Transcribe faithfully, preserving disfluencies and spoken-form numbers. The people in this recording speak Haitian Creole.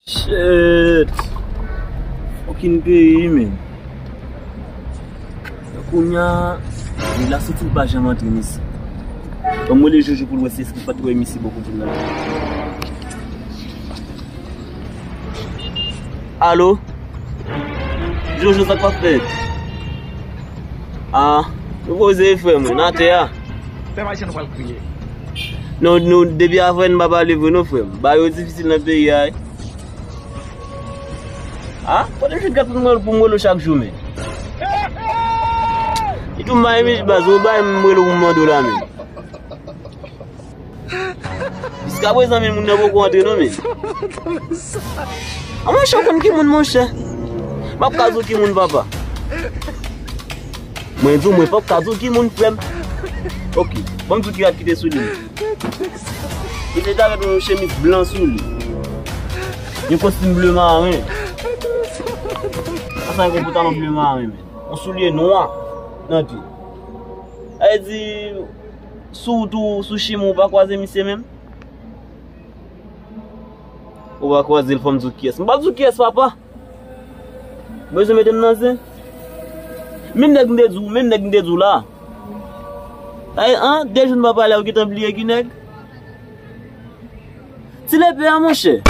Shit. Fucking peyi, men. Kounye a, nèg la soti, li pa janm antre isit. Ban m rele Jojo pou l wè si èske l pa t wè misye bò kote l la. Alo? Jojo, sa k ap fèt? Ah, nou poze, frè m, nan atè a. Fè m al jan nou pral kriye. Non, nou, depi avè n pa pale vre non, frè m. Bagay yo difisil nan peyi a, wi. Ah, kote m jwenn kat pou m rele, pou m rele w chak jou, men? Li tou m bay mi baz, ou bay m rele w pou m mande w la, men. Jiskaprezan, men, moun nan poko antre non, men. A, monchè, ou konn ki moun, monchè? M ap ka di w ki moun, papa. Mwen di w, mwen p ap ka di w ki moun, frè m. Ok, ban m di w ki rad ki te sou li. Li te avèk yon chemiz blan sou li. Yon kostim ble maren. Sa se yon pantalon ble maren, men. Yon soulye nwa nan pye. Sa vle di, si w tou sou chimen, ou pa kwaze misye menm? Ou pa kwaze l, fò m di w kiyès. M p ap di w kiyès, papa. Bezwen mete m nan zen. Menm nèg m te di w, menm nèg m te di w la. Ay, an, de jou n pa pale, ou gentan bliye ki nèg? Ti lepè a, monchè.